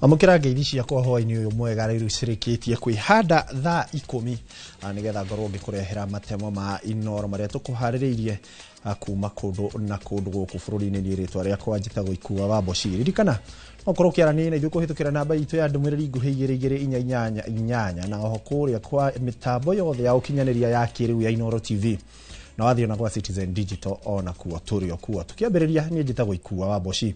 Amũkĩra ngeithi ciakwa hwainĩ ũyũ mwega rĩu cirĩkĩtie kwĩhanda thaa 10 nĩgetha ngorwo ngĩkũrehera matemo ma Inoro marĩa tũkũharĩrĩirie kuma kũndũ na kũndũ gũkũ bũrũri-inĩ. Niĩ rĩtwa rĩakwa njĩtagwo Ikua wa Mboci. Ririkana no ũkorwo ũkĩaranĩria na ithuĩ kũhĩtũkĩra namba itũ ya ndũmĩrĩri nguhĩ 2288 na oho kũrĩa kwa mĩtambo yothe ya ũkinyanĩria ya kĩrĩu ya Inoro TV na wathiĩ ona gwa Citizen Digital ona kuo tũrĩ o kuo. Tũkĩambĩrĩria niĩ njĩtagwo Ikua wa Mboci.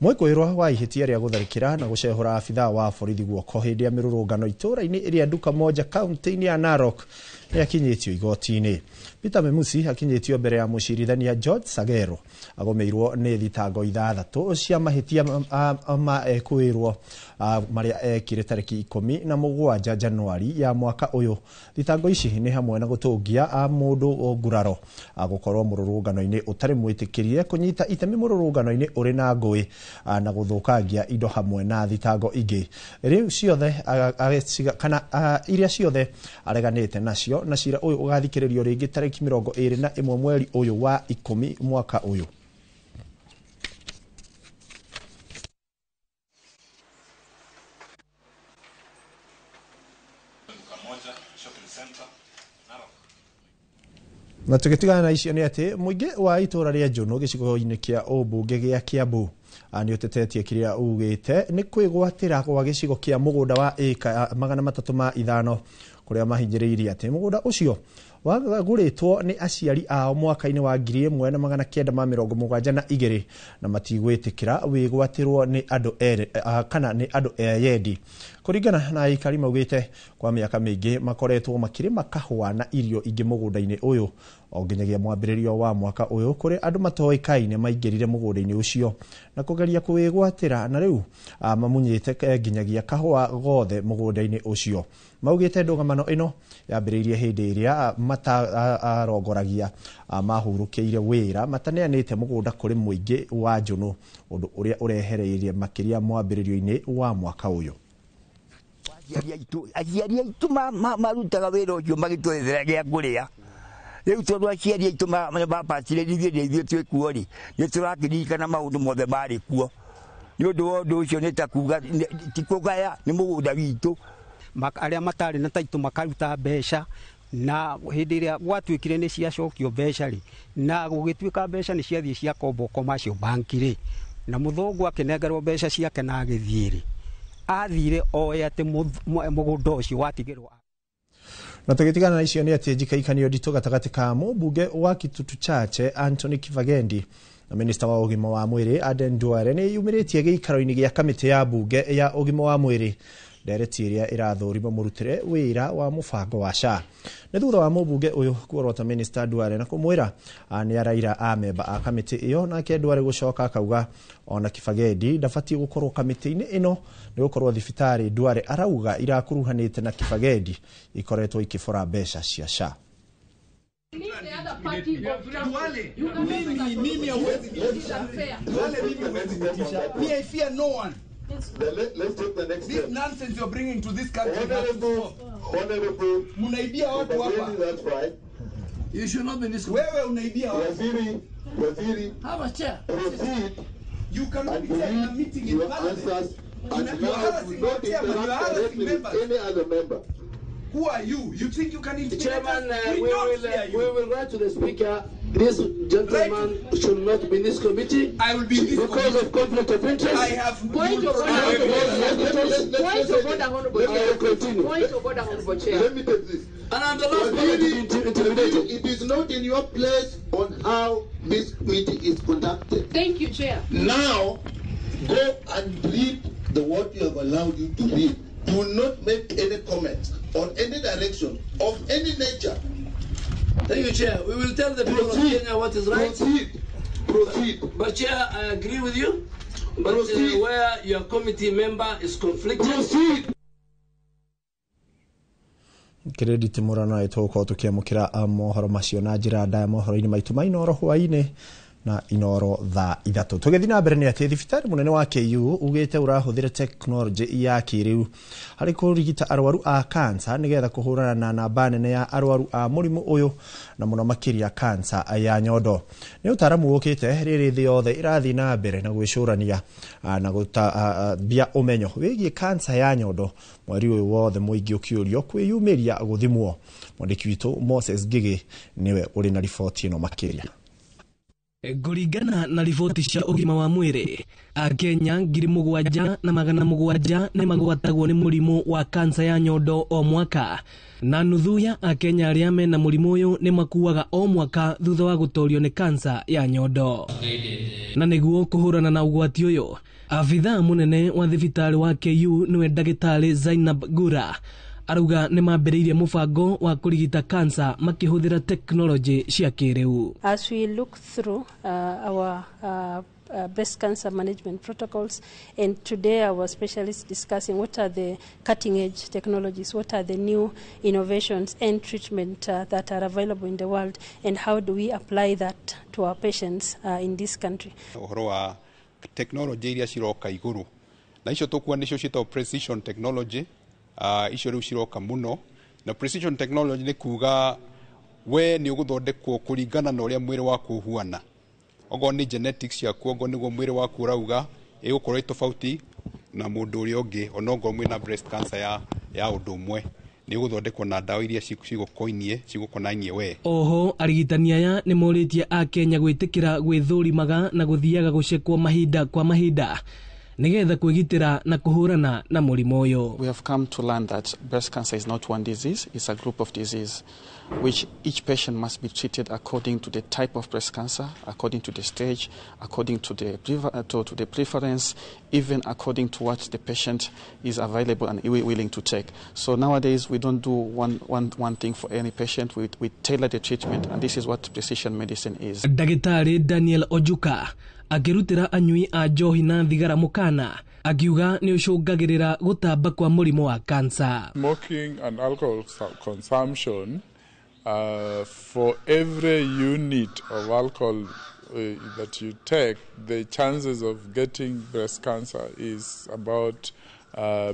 Mwĩkũĩrwo wa ihĩtia rĩa gũtharĩkĩra na gũcehũra abithaa wa borithi guoko hĩndĩ ya mĩrũrũngano itũũra-inĩ rĩa Duka Moja kaunti-inĩ ya Narok nĩ akinyĩtio igoti-inĩ. Peter Memusi akinyĩtio mbere ya mũcirithania George Sagero agomeirwo nĩ thitango 6 cia mahĩtia ma ekwĩrwo marĩa ekire tarĩki 17 Januari ya mwaka ũyũ. Thitango ici nĩ hamwe na gũtũngia mũndũ nguraro, gũkorwo mũrũrũngano-inĩ ũtarĩ mwĩtĩkĩrie, kũnyita itemi mũrũrũngano-inĩ ũrĩ na ngũĩ na gũthũkangia indo hamwe na thitango ingĩ. Rĩu ciothe kana iria ciothe areganĩte nacio, na cira ũyũ ũgathikĩrĩrio rĩngĩ tarĩki 21 mweri ũyũ wa 10 mwaka ũyũ. Na tũgĩtigana na icio nĩ atĩ mũingĩ wa itũũra rĩa Njũnũ gĩcigo-inĩ kĩa ũmbunge gĩa Kiambu nĩ ũtetetie kĩrĩa ugĩte nĩ kwĩgwatĩra gwa gĩcigo kĩa mũgũnda wa ĩka 305 kũrĩa mahinyĩrĩirie atĩ mũgũnda ũcio wagũrĩtwo nĩ aciari ao mwaka-inĩ wa 1972 na matigwĩtĩkĩra wĩgwatĩrwo nĩ andũ erĩ kana nĩ andũ eyendi. Kũringana na aikari maugĩte kwa mĩaka mĩingĩ makoretwo makĩrĩma kahũa na irio ingĩ mũgũnda-inĩ ũyũ o nginyagia mwambĩrĩrio wa mwaka ũyũ kũrĩ andũ matoĩkaine maingĩrire mũgũnda-inĩ ũcio na kũgeria kũwĩgwatĩra na rĩu mamunyĩte nginyagia kahũa gothe mũgũnda-inĩ ũcio. Maugĩte ndũgamano ĩno yambĩrĩirie hĩndĩ ĩrĩa matarongoragia mahurũkĩire wĩra mataneanĩte mũgũnda kũrĩ mũingĩ wa Njũnũ, ũndũ ũrĩa ũrehereirie makĩria mwambĩrĩrio-inĩ wa mwaka ũyũ. Aciari aitũ marutaga wĩra ũcio magĩtwethera gĩa kũrĩa. Rĩu tondũ aciari aitũ mabacire ithuĩ nĩ ithuĩ twĩ kuo rĩ, nĩ tũrakĩririkana maũndũ mothe marĩ kuo. Nĩ ũndũ wa ũndũ ũcio nĩ ta kuga ti kũgaya, nĩ mũgũnda witũ. Arĩa matarĩ na taitũ makaruta mbeca, na hĩndĩ ĩrĩa gwatuĩkire nĩ ciacokio mbeca rĩ, na gũgĩtuĩka mbeca nĩ ciathiĩ ciakombwo commercial bank rĩ, na mũthũngũ akĩnengerwo mbeca ciake na agĩthiĩ rĩ, athire oe atĩ mũgũnda ũcio watigĩrwo. Na tũgĩtigana na icio nĩ atĩ njikaikanio nditũ gatagatĩ ka mũmbunge wa Kitutu Chache Anthony Kibagendi na minista wa ũgima wa mwĩrĩ Aden Duale nĩ yumĩrĩtie gĩikaro-inĩ gĩa kamĩtĩ ya mbunge ya ũgima wa mwĩrĩ ndereti ĩrĩa ĩrathũrima mũrutĩre wĩra wa mũbango wa SHA. Nĩ thutha wa mũmbunge ũyũ kuorota minista Duale na kũmwĩra nĩ araira amemba a kamĩtĩ ĩyo, nake Duale gũcoka akauga ona Kibagendi ndabatiĩ gũkorwo kamĩtĩ-inĩ ĩno nĩ gũkorwo thibitarĩ Duale arauga irakuruhanĩte na Kibagendi ikoretwo ikĩbora mbeca cia SHA. Me, I fear no one. Let's take the next This step. nonsense you're bringing to this country. Honorable, Munaibia watu hapa. That's right. You should not be this. Wewe unaibia watu. Waziri, Have a chair. Proceed. You cannot be in a meeting in Your parliament. answers and You are now harassing do our not chairman. You are interact harassing directly with members. any other member. Who are you? You think you can intimidate Chairman, us? We don't fear you. we will write to the speaker. This gentleman should not be in this committee. I will be in this because committee. of conflict of interest. I have Point of order. Point of order, Honorable Chair. Point of order, Honorable Chair. Let me take this. And I'm the last one to be intimidated. It is not in your place on how this meeting is conducted. Thank you, Chair. Now, go and read the what you have allowed you to read. Do not make any comments on any direction of any nature. Thank you, Chair. We will tell the people of Kenya what is right. Proceed. Proceed. But, Chair, I agree with you. But Proceed. Where your committee member is conflicted. Proceed. Credit mũrano tũgũkorwo tũkĩamũkĩra mohoro macio na njĩra ndaya mohoro-inĩ maitũ ma Inooro hwaĩ-inĩ Na Inoro thaa 3. Tũgĩthiĩ na mbere nĩ atĩ thibitarĩ mũnene wa KU ugĩte ũrahũthĩra tekinoronjĩ ya kĩrĩu harĩ kũrigita arwaru a kansa nĩgetha kũhũrana na namba nene ya arwaru a mũrimũ ũyũ na mũno makĩria kansa ya nyondo. Nĩ ũtaaramu ũkĩte rĩrĩ thĩ yothe ĩrathiĩ na mbere na gwĩcũrania na gũtambia ũmenyo wĩgiĩ kansa ya nyondo, mweri ũyũ wothe mũingĩ ũkĩũrio kwĩyumĩria gũthimwo. Mwandĩki witũ Moses Ngigĩ nĩwe ũrĩ na riboti ĩno makĩria. Kũringana na riboti cia ũgima wa mwĩrĩ, Akenya 7,700 nĩ magwatagwo nĩ mũrimũ wa kansa ya nyondo o mwaka, na nuthu ya Akenya arĩa mena mũrimũ ũyũ nĩ makuaga o mwaka thutha wa gũtorio nĩ kansa ya nyondo. Na nĩguo kũhũrana na ũgwati ũyũ, abithaa mũnene wa thibitarĩ wa KU nĩwe ndagĩtarĩ Zainab Gura arauga nĩ mambĩrĩirie mũbango wa kũrigita kansa makĩhũthĩra tekinoronjĩ cia kĩrĩu. As we look through our breast cancer management protocols, and today our specialists discussing what are the cutting edge technologies, what are the new innovations and treatment that are available in the world, and how do we apply that to our patients in this country. Ũhoro wa tekinoronjĩ iria ciroka igũrũ na icio tũkuwa nĩcio ciĩtagwo precision technology, icio rĩu ciroka mũno, na precision technology nĩ kuga we nĩ ũgũthondekwo kũringana na ũrĩa mwĩrĩ waku ũhuana. Okorwo nĩ genetics ciaku, okorwo nĩguo mwĩrĩ waku ũrauga, ĩgũkorwo ĩ tofauti na mũndũ ũrĩa ũngĩ, onokorwo mwĩna breast cancer ya ũndũ ũmwe, nĩ ũgũthondekwo na ndawa iria cigũkonainie we. Oho arigitani aya nĩ morĩtie Akenya gwĩtĩkĩra gwĩthũrimaga na gũthiaga gũcekwo mahinda kwa mahinda nĩgetha kwĩgitĩra na kũhũrana na mũrimũ ũyũ. We have come to learn that breast cancer is not one disease, it's a group of disease, which each patient must be treated according to the type of breast cancer, according to the stage, according to the, to the preference, even according to what the patient is available and willing to take. So nowadays we don't do one thing for any patient, we tailor the treatment, and this is what precision medicine is. Ndagĩtarĩ Daniel Ojuka akĩrutĩra anyui a njohi na thigara mũkana, akiuga nĩ ũcũngagĩrĩra gũtamba kwa mũrimũ wa kansa. Smoking and alcohol consumption, for every unit of alcohol that you take, the chances of getting breast cancer is about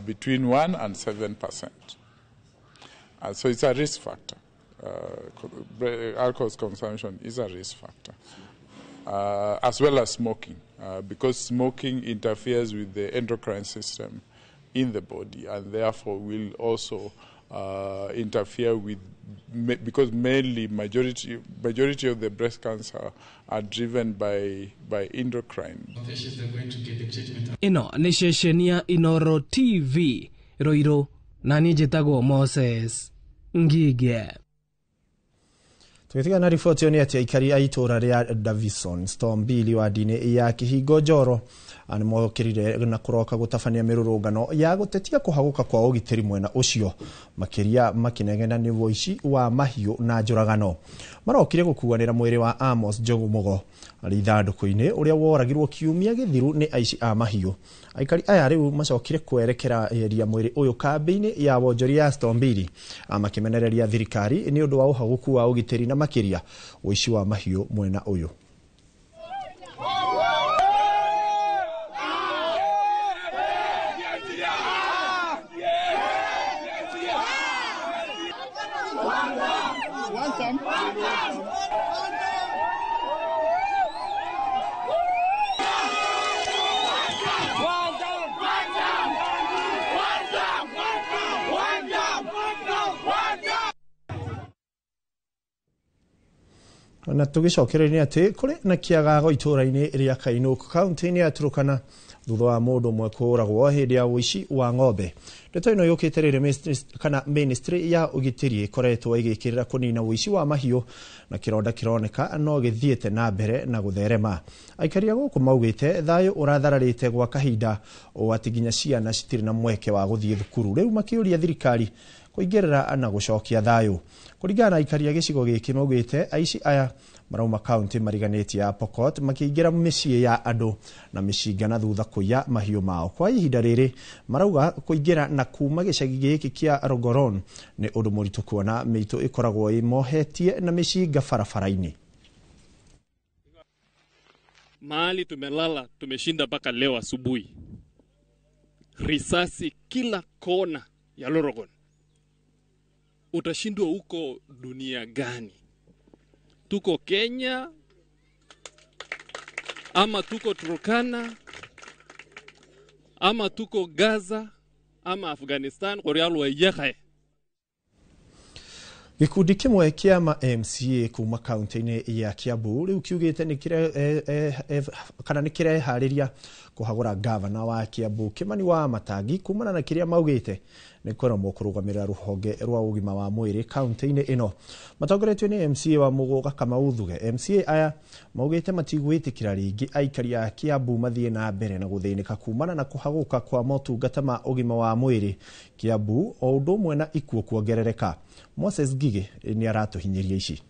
between 1 and 7%. So it's a risk factor. Alcohol consumption is a risk factor, as well as smoking, because smoking interferes with the endocrine system in the body and therefore will also interfere with, because mainly majority of the breast cancer are driven by endocrine. Ĩno nĩ ceceni ya Inoro TV Ruiru, na niĩ njĩtagwo Moses Ngige. Tũgĩtigana na riboti ĩyo nĩ atĩ aikari a itũũra rĩa Davison Storm Mbili wadi-inĩ ya Kĩhingo Njoro nĩ mokĩrire na kũroka gũtabania mĩrũrũngano ya gũtetia kũhagũka kwa ũgitĩri mwena ũcio, makĩria makĩnegena nĩ ũici wa mahiũ na njũragano. Marokire gũkuanĩra mwĩrĩ wa Amos Njogu Mũgo arĩ ithandũkũ-inĩ ũrĩa woragirwo kiumia gĩthiru nĩ aici a mahiũ. Aikari aya rĩu macokire kwerekereria mwĩrĩ ũyũ kambĩ-inĩ ya wonjoria ya Storm Mbili, makĩmenereria thirikari nĩ ũndũ wa ũhagũku wa ũgitĩri na makĩria ũici wa mahiũ mwena ũyũ. Na tũgĩcokereria atĩ kũrĩ na kĩagago itũũra-inĩ rĩa Kainũk kaunti-inĩ ya Turkana thutha wa mũndũ ũmwe kũũragwo hĩndĩ ya ũici wa ng'ombe. Ndeto ĩno yũkĩte rĩrĩ kana ministry ya ũgitĩri ĩkoretwo ĩgĩkĩrĩra kũnina ũici wa mahiũ na kĩronda kĩroneka no gĩthiĩte na mbere na gũtherema. Aikari a gũkũ maugĩte thayũ ũrathararĩte gwa kahinda ũũ atĩ nginya ciana citirĩ na mweke wa gũthiĩ thukuru, rĩu makĩũria thirikari kũingĩrĩra na gũcokia thayũ. Kũringana na aikari a gĩcigo gĩkĩ maugĩte aici aya marauma kaunti mariganĩtie ya Pokot makĩingĩra mĩciĩ ya andũ na mĩcinga na thutha kũiya mahiũ mao. Kwa ihinda rĩrĩ marauga kũingĩra na kuma gĩcagi gĩkĩ kĩa Rogoron nĩ ũndũ mũritũ kuona mĩitũ ĩkoragwo ĩmohetie na mĩcinga barabara-inĩ. Mahali tumelala tumeshinda mpaka leo asubuhi. Risasi kila kona ya Lorogon. Utashindwa huko dunia gani? Tuko Kenya ama tuko Turkana ama tuko Gaza ama Afghanistan koryalwa yekhe. Gikundi kimwe kia ma MCA kuma kaunti-inĩ ya Kiambu rĩu kiugĩte kana nĩ kĩreharĩria kũhagũra gavana wa Kiambu Kimani wa Matangi kumana na kĩrĩa maugĩte nĩ kũremwo kũrũgamĩrĩra rũhonge rwa ũgima wa mwĩrĩ kaunti-inĩ ĩno. Matongoretio nĩ MCA wa Mũgũga Kamau Thuge. MCA aya maugĩte matigwĩtĩkĩra rĩngĩ aikari a Kiambu mathiĩ na mbere na gũthĩnĩka kumana na kũhagũka kwa motungata ma ũgima wa mwĩrĩ Kiambu o ũndũ ũmwe na ikuũ kuongerereka. Moses Ngigĩ nĩ aratuhinyĩria ici.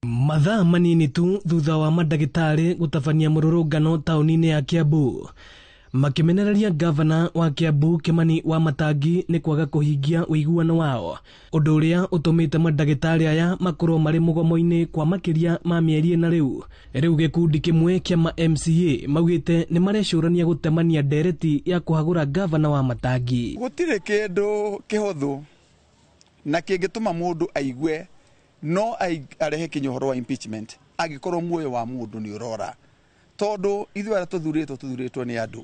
Mathaa manini tu thutha wa mandagĩtarĩ gũtabania mũrũrũngano taũni-inĩ ya Kiambu makĩmenereria gavana wa Kiambu Kimani wa Matangi nĩ kwaga kũhingia ũiguano wao, ũndũ ũrĩa ũtũmĩte mandagĩtarĩ aya makorwo marĩ mũgomo-inĩ kwa makĩria ma mĩeri ĩna rĩu. Rĩu gĩkundi kĩmwe kĩa ma MCA maugĩte nĩ marecũrania gũtemania ndereti ya kũhagũra gavana wa Matangi. Gũtirĩ kĩndũ kĩhũthũ na kĩngĩtũma mũndũ aigue no arehe kinya ũhoro wa impeachment angĩkorwo muoyo wa mũndũ nĩ ũrora, tondũ ithuĩ arĩa tũthurĩtwo nĩ andũ,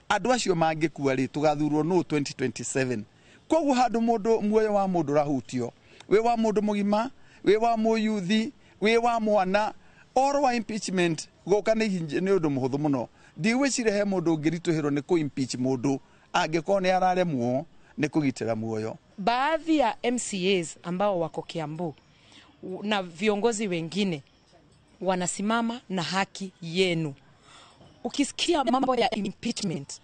andũ acio mangĩkua rĩ tũgathurwo nũ 2027. Koguo handũ mũndũ muoyo wa mũndũ ũrahutio, wĩ wa mũndũ mũgima, wĩ wa mũyuthi, wĩ wa mwana, ũhoro wa impeachment gũka nĩ ũndũ mũhũthũ mũno. Ndigwĩciria he mũndũ ũngĩritũhĩrwo nĩ kũ-impeach mũndũ angĩkorwo nĩ araremwo nĩ kũgitĩra muoyo. Baadhi ya MCAs ambao wako Kiambu na viongozi wengine wanasimama na haki yenu. Ukisikia mambo ya impeachment,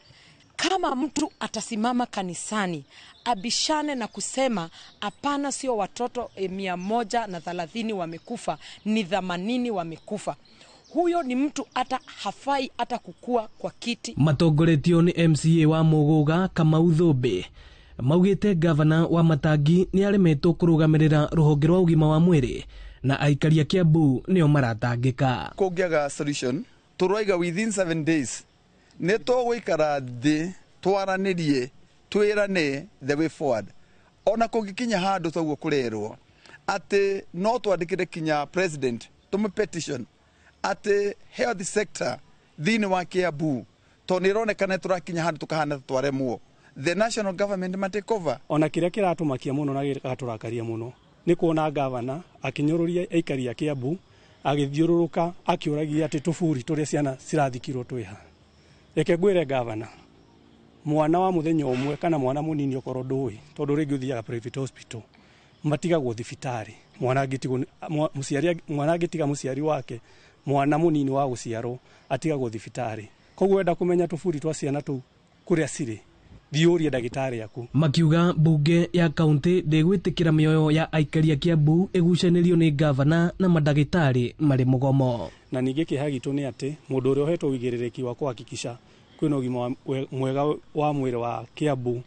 kama mtu atasimama kanisani abishane na kusema hapana, sio watoto 130 wamekufa, ni 80 wamekufa, huyo ni mtu hata hafai hata kukua kwa kiti. Matongoretio ni MCA wa Mũgũga Kamau Thũmbĩ maugĩte gavana wa Matangi nĩ aremetwo kũrũgamĩrĩra rũhonge rwa ũgima wa mwĩrĩ na aikari a Kiambu nĩo maratangĩka. Kũngĩaga solution tũroiga within 7 days nĩ tũgũikara thĩ twaranĩrie twĩrane the way forward. Ona kũngĩkinya handũ toguo kũrerwo atĩ no twandĩkĩre kinya president tũmũ petition atĩ health sector thĩinĩ wa Kiambu tondũ nĩ ĩronekana tũrakinya handũ tũkahana twaremwo, the national government ma take over. Ona kĩrĩa kĩratũmakia mũno na gĩgatũrakaria mũno nĩ kuona gavana akĩnyũrũria aikari a Kiambu agĩthiũrũrũka akĩũragia atĩ tũburi tũrĩa ciana cirathikirwo twĩha. Reke ngwĩre gavana, mwana wa mũthenya ũmwe kana mwana mũnini okorwo ndũĩ, tondũ rĩngĩ ũthiaga private hospital, matigagwo thibitarĩ. Mwana angĩtiga mũciari wake, mwana mũnini wa gũciarwo atigagwo thibitarĩ. Koguo wenda kũmenya tũburi twa ciana tũu kũrĩa cirĩ, thiũrie ndagĩtarĩ aku. Makiuga mbunge ya kaunti ndĩgwĩtĩkĩra mĩoyo ya aikari a Kiambu ĩgucanĩrio nĩ gavana na mandagĩtarĩ marĩ mũgomo. Na ningĩ kĩeha gitũ nĩ atĩ mũndũ ũrĩa ũhetwo ũigĩrĩrĩki wa kũhakikisha kwĩna ũgima mwega wa mwĩrĩ wa Kiambu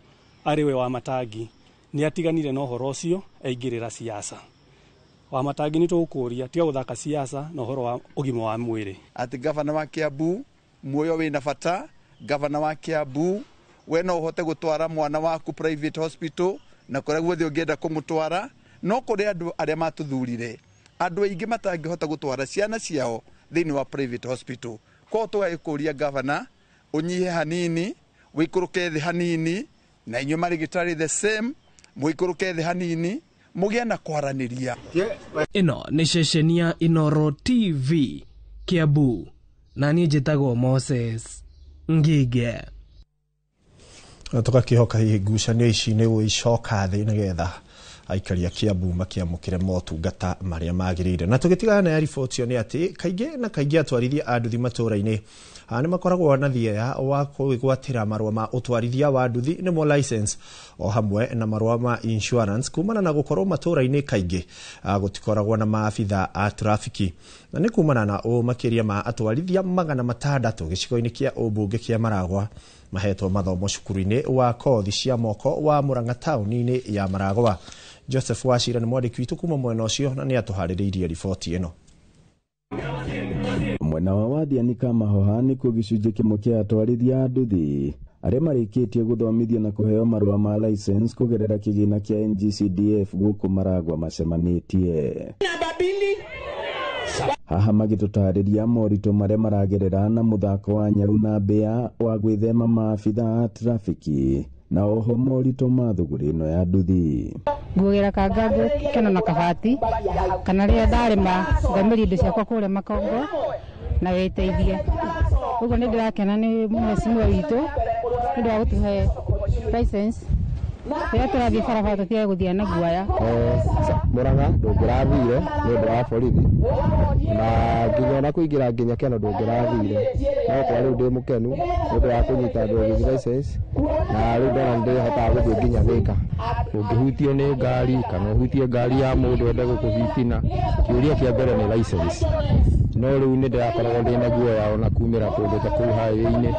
arĩ we wa Matangi nĩ atiganire na ũhoro ũcio aingĩrĩra siasa. Wa Matangi nĩ tũgũkũria tiga gũthaka siasa na ũhoro wa ũgima wa mwĩrĩ. Atĩ gavana wa Kiambu muoyo wĩna bata, gavana wa Kiambu we no uhote gutwara mwana waku private hospital na kuria guothe ungienda kumutwara, no kuri andu aria matuthurire andu aingi matangihota gutwara ciana ciao thiini wa private hospital. Koguo tugagikuria gavana unyihe hanini, wikuruke thi hanini, na inyuĩ marigitari the same muikuruke thi hanini, mugie na kwaraniria. Ĩno nĩ ceceni ya Inooro TV Kiambu, na niĩ njĩtagwo Moses Ngige. Tũgakĩhoka hihi ngucanio ici nĩ gũicoka thĩ nĩgetha aikari a Kiambu makĩamũkĩre motungata marĩa magĩrĩire. Na tũgĩtigana na riboti ĩyo nĩ atĩ kaingĩ na kaingĩ atwarithia a nduthi matũũra-inĩ nĩ makoragwo na thieya wa kwĩgwatĩra marũa ma ũtwarithia wa nduthi nĩmo license o hamwe na marũa ma insurance kumana na gũkorwo matũũra-inĩ kaingĩ gũtikoragwo na maabitha a trafiki. Na nĩ kumana na ũũ makĩria ma atwarithia 600 gĩcigo-inĩ kĩa ũmbunge kĩa Maragwa mahetwo mathomo cukuru-inĩ wa kothi cia moko wa Murang'a taũni-inĩ ya Maragwa. Joseph Wachira nĩ mwandĩki witũ kuma mwena ũcio na nĩ atũharĩrĩirie riboti ĩno. Mwena wa Wathiani Kamahoha nĩkuo gĩcunjĩ kĩmwe kĩa atwarithia a nduthi arĩa marĩkĩtie gũthomithio na kũheo marũa ma license kũgerera kĩgĩna kĩa NGCDF gũkũ Maragwa macemanĩtie. Haha magĩtũtarĩria moritũ marĩa maragerera na mũthako wa nyau na mbĩa wa gwĩthema maabitha a trafiki na oho moritũ ma thũgũrĩ ĩno ya nduthi. Nguagĩra kanga ngĩkena na kabati kana rĩrĩa ndarĩma ngaumĩria indo ciakwa kũrĩa makongo na wĩteithie. Ũguo nĩ ndĩrakena nĩ mheshimiwa witũ nĩ ũndũ wa gũtũhe license rĩrĩa tũrathiĩ barabara tũtige gũthiĩ na guaya. Murang'a ndũngĩrathire nĩ ũndũ wa borithi na nginya ona kũingĩra nginya Keno ndũngĩrathire, no kwa rĩu ndĩ mũkenu nĩ ũndũ wa kũnyita driving license na rĩu ndona nĩ ndĩhotaga gũthiĩ nginya Thika. Ũngĩhutio nĩ ngari kana ũhutie ngari ya mũndũ ende gũkũhitina, kĩũria kĩa mbere nĩ license. No rĩu nĩ ndĩrakoragwo ndĩna guoya ona kumĩra kũndũ ta kũu highway-inĩ,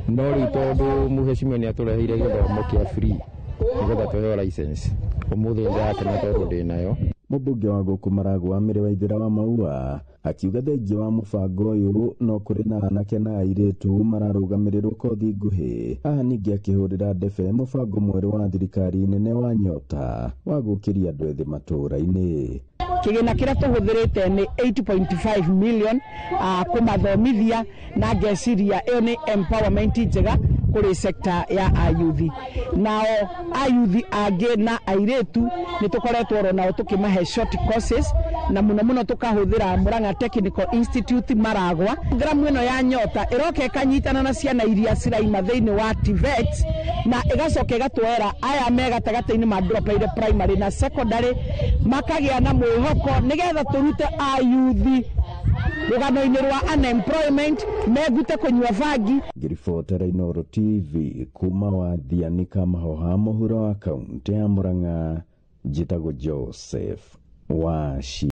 no rĩu tondũ mũhecimiwa nĩ atũreheire gĩthomo kĩa free nĩgetha tũheo license, ũmũthĩ nĩndĩrakena tondũ ndĩnayo. Mũmbunge wa gũkũ Maragwa Mĩrĩ Waithĩra wa Maua akiuga thengia wa mũbango ũyũ no kũrĩ na anake na airĩtu mararũgamĩrĩrwo kothi nguhĩ. Haha ningĩ akĩhũrĩra ndebe mũbango mwerũ wa thirikari nene wa Nyota wa gũkĩria andũ ethĩ matũũra-inĩ. Kĩgĩna kĩrĩa tũhũthĩrĩte nĩ 8.5 million kũmathomithia na ngeciria ĩyo nĩ empowerment njega kũrĩ sector ya ayuthi. Nao ayuthi angĩ na airĩtu nĩ tũkoretwo oro nao tũkĩmahe short courses na mũno mũno tũkahũthĩra Murang'a Technical Institute Maragwa. Programu ĩno ya Nyota ĩroka ĩkanyitana na ciana iria ciraima thĩinĩ wa TVET na ĩgacoka ĩgatwera aya me gatagatĩ-inĩ ma dropaire primary na secondary makagĩa na mwĩhoko nĩgetha tũrute ayuthi rũgano-inĩ rwa unemployment megute kũnyua bangi. Ngĩribotera Inooro TV kuma Wathiani Kamahoha mũhuro wa kaũntĩ ya Murang'a, njĩtagwo Joseph Waci.